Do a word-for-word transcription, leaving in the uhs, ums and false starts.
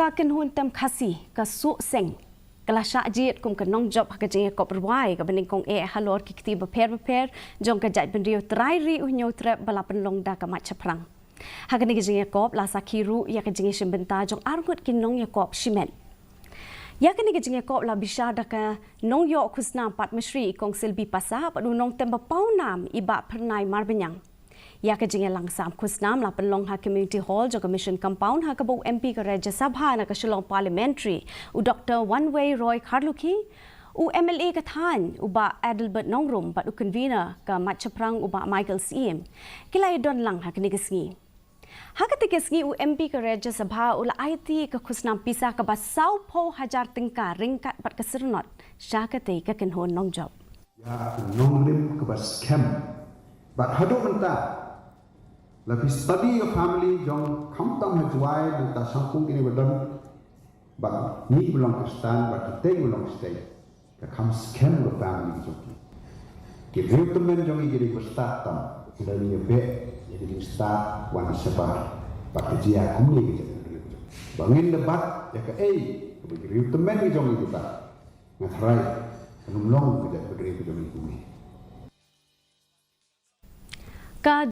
Ka kynhun tem Khasi ka Suh Seng ka la shah jied kum ka nongjop ha ka jingïakop rwai kaba nyngkong eh halor ki kti bapher bapher jong ka jaitbynriew trai ri u Hynñiewtrep ba la pynlong da ka Mait Shaphrang. Ha kane ka jingïakop la sakhi ruh ïa ka jingïashim bynta jong arngut ki nongïakop shimet. Ïa kane ka jingïakop la bishar da ka nongïoh khusnam Padma Shri i Kong Silby Passah bad u nongtem ba pawnam i Bah Phyrnai Marbaniang. Ïa ka jingïalang sam khusnam la pynlong ha Community Hall jong ka Mission Compound ha kaba u M P ka Rajya Sabha na ka Shillong Parliamentary u Doctor Wanwei Roy Kharlukhi, u M L A ka thaiñ u Bah Adelbert Nongrum bad u Convener ka Mait Shaphrang u Bah Michael Syiem ki la ïadon lang ha kane ka sngi. Ha kata ka sngi u M P ka Rajya Sabha u la aiti ka khusnam pisa kaba sawphew hajar tyngka ryngkat bad ka syrnod sha kata ka kynhun nongjop. Ïa ka nongrim kaba skhem. Bad haduh mynta la phi study ïa ka family jong khamtam ha Jwai mynta shangkung kine ba don. Bad ngi ba long Khristan bad kita ba long Khristan. Ka kham skhem ka family jong ki. Ki riew tymmen jong ngi ki dei ba stad tam. Ngi dei ngi beh ïa ki jingstad wan shabar. Bad ka jia kumne ka jia. Ba ngin da bat ïa kaei kaba ki riew tymmen ki jong ngi ki bat. Nga tharai kan ym long ka jia ka riew ka jong ngi kumne. Ka